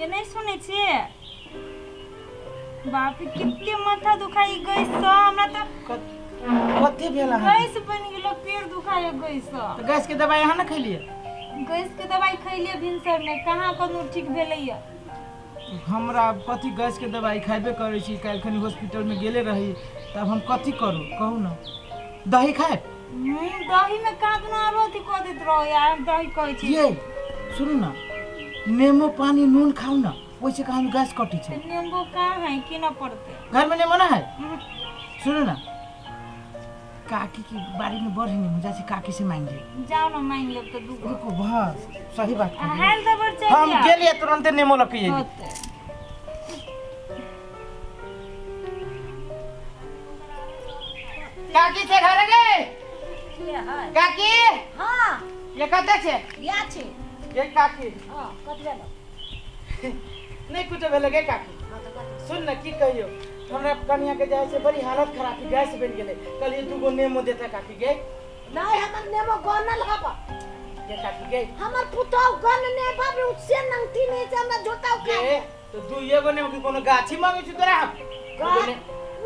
ये नहीं सुनै छियै बाप रे कते माथा दुखाई गैस सँ हमरा तऽ कथी भेल अहाँ गैस बनि गेलो पेट दुखाई गैस सँ। तऽ गैस के दवाई अहाँ ने खेलियै गैस के दवाई खैलियै भिनसर मे कहाँ कोनो ठीक भेलैया हमरा आब कथी गैस के दवाई खाइबे करै छी काल्हि खनी हॉस्पिटल में गेले रही तब हम कथी करू कहू ने दही खायब दही में कहाँ दुना आरो अथी कऽ दैत रहो यार दही कहै छी ये सुनू ने नेमो पानी नून खाउ ने ओहिसे कहाँ गैस कटी छै तऽ नेम्बो कहाँ है कीनऽ पड़तै घर में नेमो ना है सुनू ना काकी की बाड़ी में बड़ है नेमो जाइ छी काकी से मांग ले जाओ ना मांगि लेब तऽ दूगो रुको बस सही बात आ कहलियै। हाल दबर चलि हम जाउ। गेलियै तुरंते नेमो लऽ के अयली होतै। काकी छै घर गे काकी हाँ ये कते छै या छै ये काकी हाँ कत गेलो नहीं कुछ भेल गे काकी हाँ तऽ कत सुन न की कहियो हमरा कनिया के जाइ छै बड़ी हालत खराब है गैस बनि गेलै कहलियै दूगो नेमो देता काकी गे नहीं हमर नेमो गनल हब गे काकी गे हमर पुतोह गन ने बाप रे से नंगती नहीं छै हमरा झोटा गे उखाड़ तो दुइए गो नेमो की कोनो गाछी मांगे छी तोरा हम दूगो ने-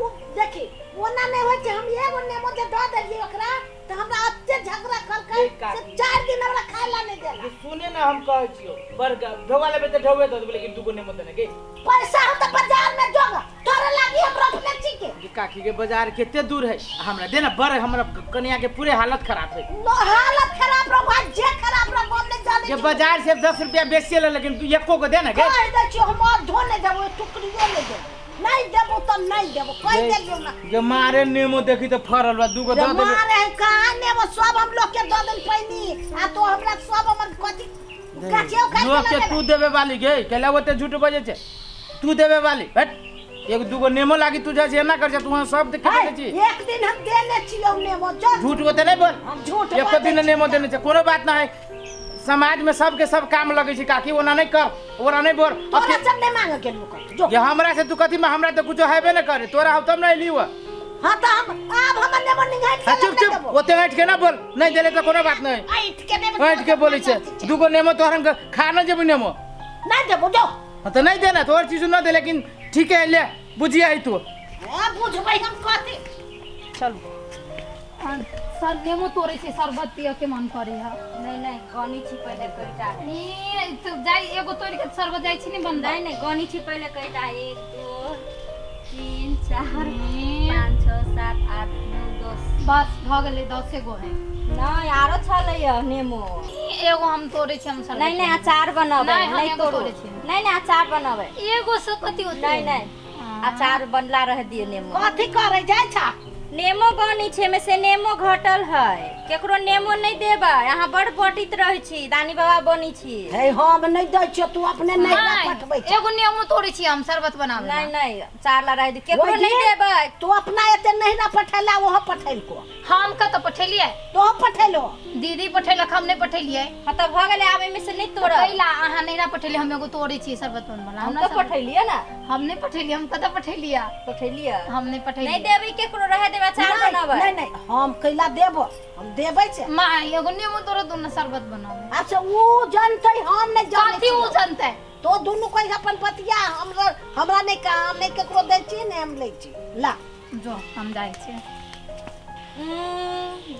ओ देखी ओना नहि होइ छै हम एगो नेमो जे दऽ देलियै ओकरा तऽ हमरा एते झगड़ा कलकै ए काकी। से 4 दिन हमरा खाय ला नहि देला ये सुने ना हम कहै छियो बड़ ढोवा लेबै तऽ ढोवे दऽ देबै लेकिन दूगो नेमो देने गे पैसा हो तऽ बाजार में जोगा तोरे लागी हम रखने छी के ये काकी के बाजार कते दूर है आ हमरा दे ना बड़ हमरा कनिया के पूरे हालत खराब है नो हालत खराब रहो भाई जे खराब रहो हम नहीं जाने ये बाजार से 10 रुपया बेसी ले लेकिन तू एको को दे ना गे कह दै छियो हम अधो नहि देबो टुकड़ियो नहि देबो नहीं देबो तऽ नहीं देबो कह देलियो ना ये मारे नेमो देखी तो फरल बा दूगो दऽ देबे मारे है कहाँ नेबो सब हम लोग के दऽ देल पैनी आ तो हमरा सब हमर कथी गाछियो खाइ लोग के तू देबे वाली गे केला ओते झूठ बजे छै तू देबे वाली हट एक दूगो नेमो लागी तू जाइ छै एना कर छै तू वहाँ सब देखे है, देखे छी एक दिन हम देने छियौ नेमो जो झूठ ओते नहीं बोल हम झूठ एको बाजै दिन छी। नेमो देने छै कोनो बात ना है समाज में सबके सब काम लगै छै काकी ओना नहीं कर ओना नहीं बोल तोरा सब नहीं मांगे गेलियो कत जो ये हमरा से तू कथी में हमरा तो कुछो हेबे न करे तोरा हम तब ना अइली हुआ हाँ तो हम आब हमर नेमो निघाट हाँ, चुप चुप ओते ऐठ के ना बोल नहीं देले तो कोनो बात नहीं ऐठ के नहीं ऐठ के बोलै छै दूगो नेमो तोहर हम खा न जेबू नेमो नहीं देबो जो हाँ तो नहीं देना तोहर चीज न दे लेकिन ठीक है ले बुझिया है तू हाँ बुझबै हम कथी चलू सर नेमो तोड़ै छै शरबत पियऽ के मन करे है नहीं नहीं गनी छी पहिले कईटा ई तो जाई एगो तोड़ के शरबत जाई छी ने बनबै नहीं नहीं गनी छी पहिले कईटा 1 2 3 4 5 6 7 8 9 10 बस भऽ गेलै 10 गो है नहीं आरो छलै य नेमो ई एगो हम तोड़ै छी हम शरबत नहीं नहीं अचार बनाबै नहीं, हम नहीं एगो तोड़ू तोड़ै छी। नहीं नहीं अचार बनाबै एगो से कथी होतै नहीं नहीं अचार बनला रह दियो नेमो कथी करे जाइ छा नेमो बनै छै एहिमे से नेमो घटल है केकरो नेमो नहि देबै अहाँ बड़ बटित रहै छी दानी बाबा बनै छी हे हम नहि दै छियौ तू अपने नहि नहि, पठबै छ एगो नेमो तोड़ै छी हम शरबत बनाबै नहि नहि चार ला रह दियो केकरो नहि देबै तू अपना एते नहि ना पठैला ओहो पठैलको हम कतऽ पठेलियै तो पठैलो दीदी पठेलक हम नहि पठेलियै हाँ तऽ भऽ गेलै आब एहिमे से नहि तोड़ब कैला अहाँ नहि ना पठेलियै हम एगो तोड़ै छियै शरबत बनबला हम हमरा तऽ शरबत- पठेलियै ने हम नहि पठेलियै हम कतऽ पठेलियै पठेलियै हम नहि नहि पठेलियै देबै केकरो रहै देबै अचार नहीं बनाबै नहीं नहीं हम कैला देबो हम देबै से माँ एगो नेमो तोड़ो दू ने शरबत बनाबै अच्छा ऊ जानतै हम नहीं जानै कथी उ छियौ। जनतै तो दुनू कोई अपन पतिया हमरा हमरा नहीं का हम नहीं केकरो दै छियै ने हम लै छी ला जो हम जाइ छियै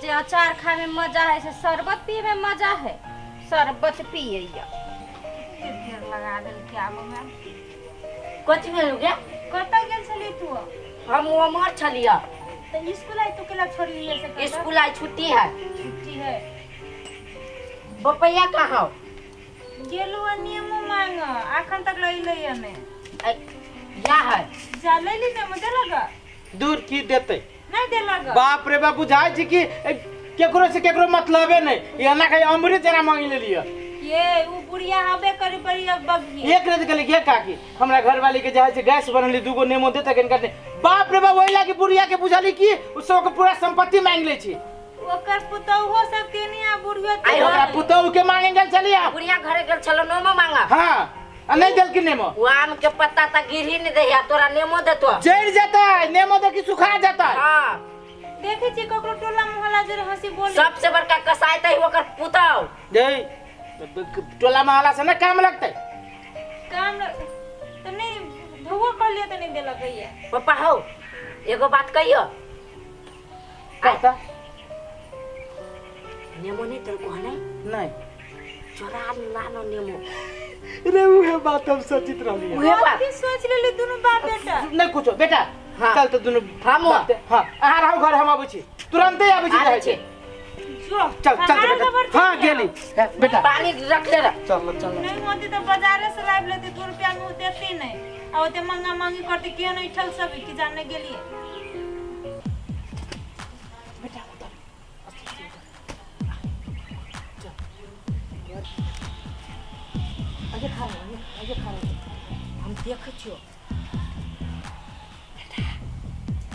जे अचार खाए में मजा है से शरबत पिए में मजा है शरबत पिए या ढेर लगा देलकै आब हमरा कथी भेल गे कतऽ गेल छली तू हम उमहर छलियै तऽ स्कूल आइ तू केला छोड़लियै से कतऽ? स्कूल आइ छुट्टी है छुट्टी है बपैया कहाँ हो गेलू आ नेमो मांग अखन तक लैलै ने या है जा लैली नेमो देलक दूर की देतै नहीं देलक बाप रे बाप बुझाइ छै कि केकरो से केकरो मतलबे नहि एना कहीं अमृत जेना मांगि लेलियै ये उ बुढ़िया हबे करे पड़ी अब बगिए एक रात कहली गे काकी हमरा घरवाली के जाइ छै गैस बनली दूगो नेमो देतै कनिका ने बाप रे बाप ओहि लागी बुढ़िया के बुझली कि उ सबके पूरा संपत्ति मांगि लै छी ओकर पुतौहो सब तेने आ बुढ़ियो आइ तेने। ओकरा पुतहु के मांगे गेल छलियै बुढ़िया घरे गेल छलो नेमो मांगा हाँ आ नहीं देलखिन नेमो वो आम के पत्ता तक गिर ही नहीं दैया तोरा नेमो देतो जड़ जेतै नेमो देखी सुखा जेतै हाँ देखै छी ककरो टोला मोहल्ला जे हंसी बोले सबसे बड़का कसाई त ओकर पुतौ जय टोला मोहल्ला से ना काम लगतै तऽ हमरा तऽ नहि धोबो कहलियै तऽ नहि देलक ये। पप्पा हौ, एगो बात कहियो। कहता। नेमो नहीं तेरे को है नहीं? नहीं। चोरा लानो नेमो। रे उहे बात हम सोचित रहली। उहे बात की सोच लेली दुनू बाप बेटा? नहीं कुछो बेटा। हाँ। चल तो दुनू हम हां अहाँ रहू घर, हम आबै छी, तुरंते आबै छी। आबै छी। चल चल बेटा। हां गेली बेटा, पानी रख ले। चल चल। नहीं होती तो बाजारे से लाइब लेती, 2 रुपया में देती नहीं, आ ओते मंगा मांगी करती के नहीं ठल सब की जानने गेलिए। बेटा उतर चल। अरे खा लो, अरे खा लो, हम देख छियो। बेटा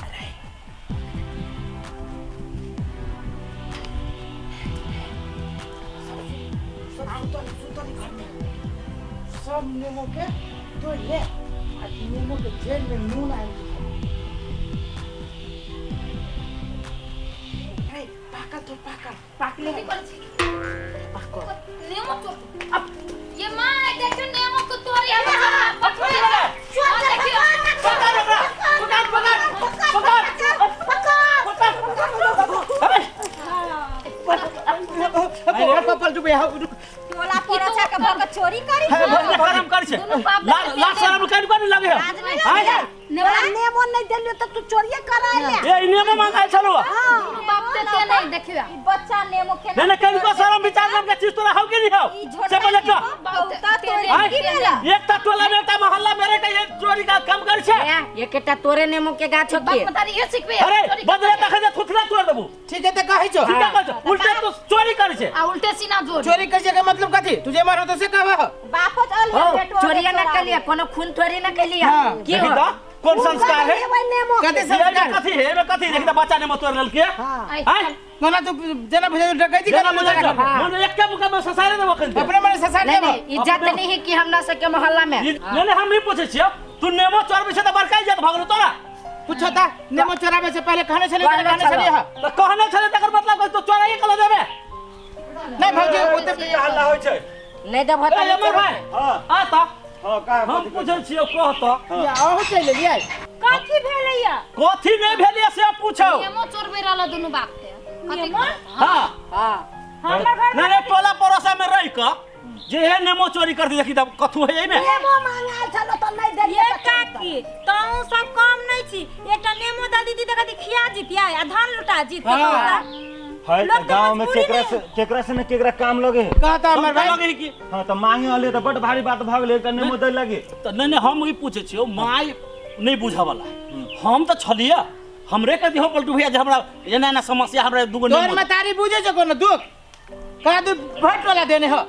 अरे सब नेमो के तो ले आ नेमो के जेल में नून आयल। अरे पाकल तो पाकल पाकले पाकल नेमो चोर। अब ये मां देखियो नेमो को तोरी हम पकड़ ले। देखियो पकड़ पकड़ पकड़ पकड़ पकड़ पकड़। अरे पकड़ पलटू भैया टोला परोछा के भग चोरी करी शरम कर छे, ला शरम कर कर लगे है। नेमो नहीं देलियो त तू चोरिए कराय ले। ए नेमो मांगाय छलो दुनू बाप ते ते नहीं। देखियो ई बच्चा नेमो के नहीं नहीं कनको शरम विचार नाम के चीज तोरा हौ के नहीं हौ से बोले तो बहुत तोरी की भेला। एकटा टोला में एकटा मोहल्ला में रे ये चोरी का काम कर छे। एकटा तोरे नेमो के गाछ के बाप मतारी ये सिखबे। अरे बदले तखन जे थुथला तोड़ देबू। ठीक है त कहै छो, ठीक है कहै छो, उल्टे तो चोरी कर छे। आ उल्टे सीना जोड़ चोरी कर छे के मतलब कथी? तुझे मारो तो से कहबा बापो चल बेटो चोरी ना कलिया, कोनो खून थोड़ी ना कलिया। की हो कौन संस्कार है? कथी संस्कार कथी है एमे कथी? देखता बच्चा नेमो तोड़ लेलके। हां कोना तू जेना भेज डकैती जेना बुझै छौ मन एके मुका में ससारे देबो खन अपने मने ससार नहीं देबो। नहीं इज्जत नहीं है कि हमरा सबके मोहल्ला में। नहीं नहीं हम नहीं पूछै छियो, तू नेमो चोरबै छै त बड़का इज्जत भगलो तोरा। पूछो ता नेमो चोराबे से पहले कहने छले कहने छले। हां त कहने छले तकर मतलब तू चोराई के ल देबे नहीं भौजी ओते हल्ला होय छै नहीं देबो त अमर भाई। हां आ त हां का हम पूछै छियो कह त या अहू चलि लेलियै। कथी भेलैया? कथी नहीं भेलैया से पूछो। नेमो चोरबे रहल दुनू बाप ते। नेमो? हां हां हमरा घर नहीं नहीं टोला पड़ोसा में रह क जे हे नेमो चोरी कर दी देखी तब कथू है एमे। नेमो मांगाल छलो त नहीं देलियै। ये काकी तों सब कम नहीं छी, एकटा नेमो दादी दी त कथी खिया जीतिया आ धान लुटा जीत के कहता है। त गांव में केकरा से न केकरा काम लगे है कहता हमर भाई लगे है कि हां त मांगे वाले त बड़ भारी बात भ गेलै एकटा नेमो दै लगे त नहीं नहीं हम ई पूछै छियो माय नहीं बुझा वाला हम त छलिया हमरे के दिहो पलटू भैया जे हमरा एना एना समस्या हमरा दुगो तोर नेमो मतारी बुझे छो कोनो दुख कहा तू भैट वाला देने हो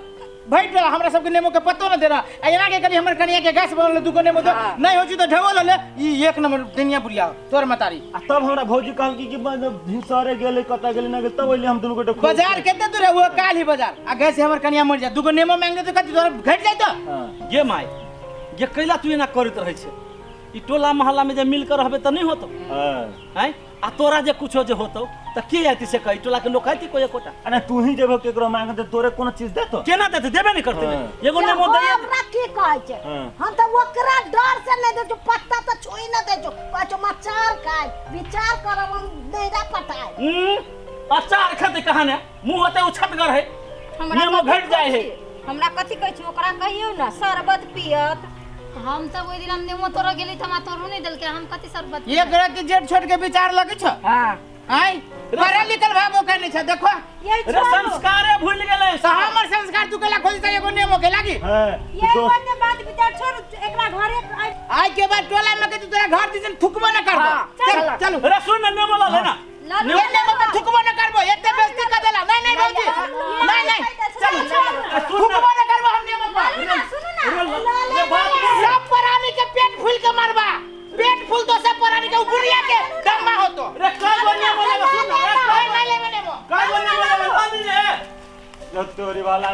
भैट वाला हमरा सबके नेमो के पतो न देना आ एना के करी हमर कनिया के गैस बनल दुगो नेमो दो नहीं हो छी त ढेवल ले ई एक नंबर दुनिया बुढ़िया तोर मतारी। आ तब हमरा भौजी कहल कि भिनसरे गेलै कत गेलै ना गेलै तब ओइले हम दुनू गोटे बाजार केते दूर है वो काल ही बाजार आ गैस हमर कनिया मर जा दुगो नेमो मांगे त कथी तोरा घट जाय त। गे my गे कैला तू एना करैत रहै छै? ई टोला मोहल्ला में जे मिल कर रहबे त नहीं होतो। हां हैं आ तोरा जे कुछो जे होतो त के आती से कहि टोला के लोग आती कोई एकोटा? अरे तू ही जेबो केकरो मांगे त तोरे कोनो चीज देतो केना देते? देबे नहीं करते एगो नेमो दैया। हमरा की कहै छै? हम त ओकरा डर से नहीं दै छौ, पत्ता त छुई न दै छौ, कहै छौ मचार खाय विचार करब हम नैरा पटाय। अचार खेते कहाँ ने मुंह होते उछटगर है नेमो घट जाय है। हमरा कथी कहै छी ओकरा कहियो ना शरबत पियत। हम त ओइ दिन हम नेमो तोड़ गेली त हमरा तोड़ू नहीं देलके, हम कथी शरबत? एक रात जेठ छोट के विचार लगे छ। हां आय पढ़ल लिखल भाबो करने छ देखो रे संस्कारे भूल गेलै। हमर संस्कार तू केला खोजता एगो नेमो के लागी। हां ये बात बात विचार छोड़ एकरा घरे आय के बाद टोला में के तू तोरा घर दिसन थुकबो न करबो। चल चल रे सुन न नेमो ल लेना नेमो पे थुकबो न करबो एते बेइज्जती कर देला। नहीं नहीं भौजी नहीं नहीं चल थुकबो न करबो हम नेमो पर। सुन ना सब प्राणी के पेट फूल के मारबा, पेट फूल तो सब प्राणी के बुढ़िया के दम्मा होतो। रे काय बोलने बोले सुन नहीं नहीं लेबे नेमो काय बोलने बोले तोरी वाला।